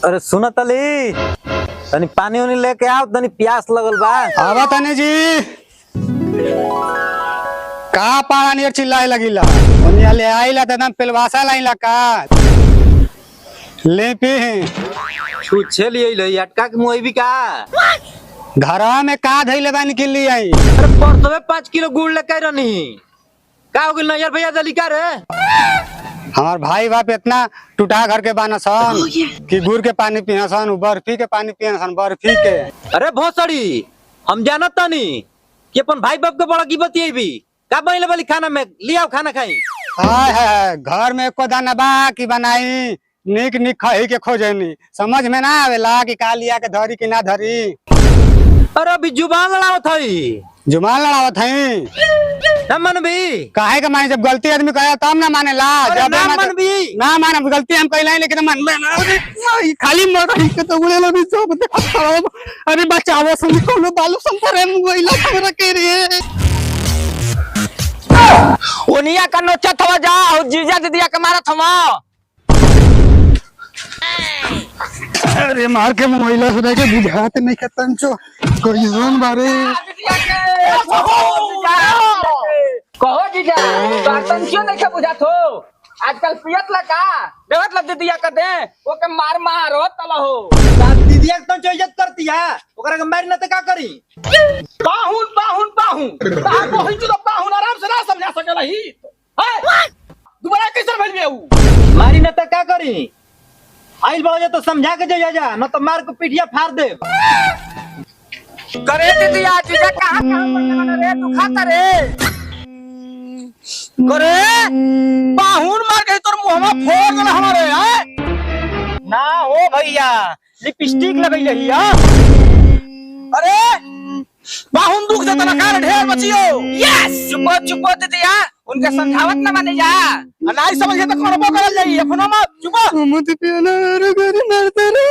अरे सुन तली, तनी पानी उनी लेके आओ, तनी प्यास लगल बा। आवा तने जी। का पानी नियर चिल्लाए लगिला? ओनिया ले आइला त एकदम पेलवासा लाइला का ले पी। छुच्छे लिए ले अटका के मुई भी का। घरवा में का धइले बानी के लिए आई? अरे परसों 5 किलो गुड़ लेके आई रहनी, का हो गेल नैयर भैया जली का रे? हमार भाई बाप इतना टूटा घर के बाना सन कि गुड़ के पानी पिया सन, उ बर्फी के पानी पिया सन, बर्फी के। अरे भोसड़ी, हम जानत तनी कि अपन भाई बाप के बड़ा की बतियेबी। का बइले वाली खाना में लियाओ, खाना खाई। हाय हाय, घर में एको दाना बा कि बनाई? निक निक खही के खोजनी, समझ में ना आवेला कि का लिया के धरी कि ना धरी। अरे अभी जुबान लड़ावत हई। जुबान लड़ावत हई? ना मनबी? काहे के माने? जब गलती आदमी करे तब ना मानेला। अरे जब ना ना मनबी? ना माने, गलती हम कइला, लेकिन मन में ना। अरे ई खाली मर रही के तो उड़े लगी सब देखत खराब। अरे बचावो सुन, कोनो बालू संपर है मुगइला हमरा के रे। ओनिया का नोचत हवा जा और जीजा दीदिया के मारत हवा। अरे मार के मुगइला, सुना के बुझात नहीं के तंचो कइसन बारे। कहो जीजा, बर्तन क्यों नहीं बुझात हो? आजकल पियत ला का देवत ला दीदिया का दे ओके मार मार हो तला हो। दीदिया के तो इज्जत करती है, ओकरा के मारी ना त का करी? पाहुन पाहुन पाहुन तार बहिन तो पाहुन आराम से ना समझा सकेला ही है। दोबारा कैसे भइल बे ऊ? मारी ना त का करी? आइल बड़ा जा तो समझा के जा, जा न तो मार के पिटिया फाड़ दे। करे दीदिया, जीजा कहां कहां पर रे दुखाता रे? करे पाहुन मार के तोर मुंहवा फोड़ देला हमारे हैं। ना हो भैया, लिपस्टिक लगैले हिया। अरे पाहुन दुख देता ना कार ढेर बचियो। यस, चुपो चुपो दीदिया, उनके समझावत ना माने जा। नहीं समझे तो करबो करल जाई एखनो मत चुपो। मत पियाना रे घर मरते रे।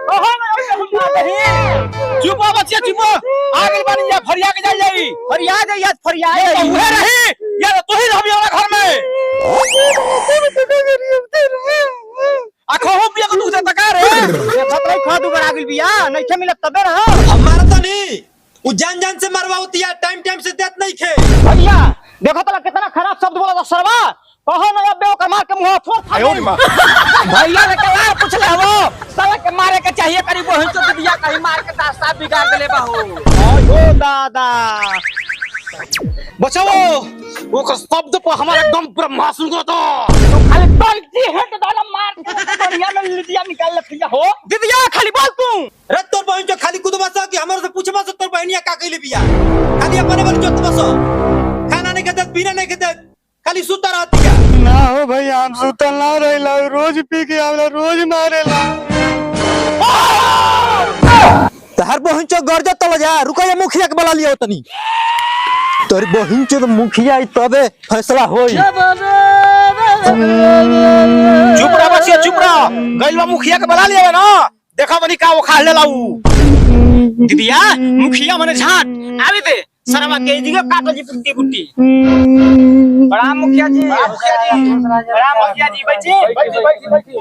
ओहो ना ओए हम ना रही। चुपो बचिया चुपो, आ गइल बानी जा, फरिया के जाई जाई। फरिया जाई आज, फरिया जाई उहे रही या तू ही रहबी हमरा घर में। आखो हो पिया के दुख देता का रे? देखत रही, खा दुबर आ गेल बिया नहीं मिलत तबे रह। हम मारत नहीं, उ जान जान से मरवावती है, टाइम टाइम से देत नहीं खे। भैया देखो तला कितना खराब शब्द बोला था सरवा। कहो ना अबे ओकर मार के मुंह फोड़ खा। भैया ने कहा पूछ ले वो साला के मारे के चाहिए करीब वो तो दिया कहीं मार के दास्ता बिगाड़ देले बाहू। ओ दादा। बचाओ, ओकर शब्द पर हमारा एकदम ब्रह्मास्त्र को तो खाली टंकी हेट दाना मार के बढ़िया में लिदिया निकाल ले भैया हो दीदिया खाली बोल तू। रे तोर बहन जो खाली कुदबा सा कि हमर से पूछबा से तोर बहनिया का कइले बिया? खाली अपने बल जोत बसो, खाना नहीं खेते, पीना नहीं खेते, खाली सुता रहती है। ना हो भैया, हम सुतल ना रहिला। रोज पी के आवेला, रोज मारेला। तहर बहन चो गर्ज तल जा, रुको ये मुखिया के बुला लियो तनी। तोर बहन चो मुखिया आई तबे फैसला होई। चुप रह बचिया, चुप रह। गइल बा मुखिया के बुला लिया ना, देखा बनी का वो खा लेला ऊ। दीदिया मुखिया मने झाट आवे दे सरवा के दियो काटो जी पुट्टी पुट्टी। प्रणाम मुखिया जी, मुखिया जी प्रणाम, मुखिया जी बैठी बैठी बैठी बैठी।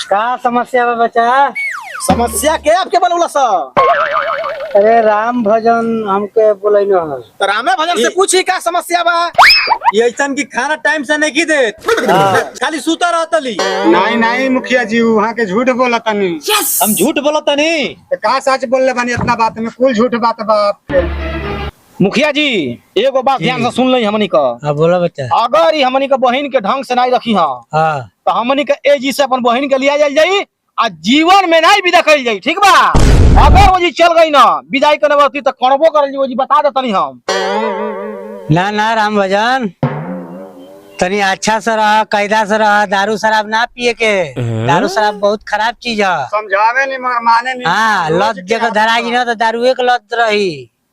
का समस्या बा बच्चा? समस्या के आपके बोलौला सर? अरे राम भजन हमके बोलैनो है। तो रामे भजन से पूछी का समस्या बा। ये ऐसन की खाना टाइम से नहीं की देत, खाली सुता रहतली। नहीं नहीं मुखिया जी, वहाँ के झूठ बोला तनी। हम झूठ बोलत नहीं? तो का सच बोलले बानी? इतना बात में कुल झूठ बात बा आपके। मुखिया जी, एगो बात ध्यान से सुन लई हमनी का। हाँ, बोलो बच्चा। अगर ई हमनी के बहिन के ढंग से नहीं रखी हां तो हमनी के ए जी से अपन बहिन के लिया जाई जाई आ जीवन में नहीं विदा कइल जाई, ठीक बा? अगर वो जी चल गई ना विदाई करने वाली तो करबो करल जी, वो जी बता देतनी हम। ना ना राम भजन, तनी अच्छा से रह, कायदा से रह, दारू शराब ना पिए के। दारू शराब बहुत खराब चीज है। समझावे नहीं मगर माने नहीं। हाँ, लत जगह धरा जी ना तो दारुए के लत रही,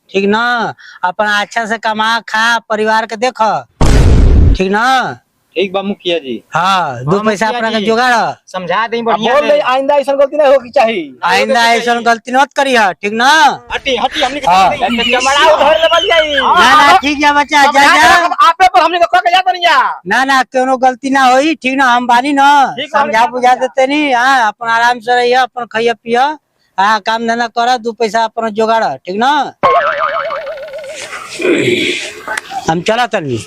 ठीक ना? अपना अच्छा से कमा खा, परिवार के देख, ठीक ना? ठीक बा मुखिया जी। हाँ, दो हाँ, पैसा मुखिया अपना के जी। जुगाड़। समझा दे बढ़िया, बोल दे आइंदा ऐसा गलती नहीं होगी चाहिए। आइंदा ऐसा गलती मत करी है, ठीक ना? हटी हटी हमनी के हाँ। चमड़ा उधर लेवल जाई। ना ना, ठीक है बच्चा, जा जा। आपे पर हमनी हमने को के जात नहीं जा। ना ना कोनो गलती ना होई, ठीक ना, हम बानी ना, ठीक बा, समझा हम बुझा देते नी। हाँ, अपन आराम से रहिए, अपन खइया पिया, हाँ, काम धंधा कर, दू पैसा अपन जोगाड़, ठीक ना। हम चला तनी।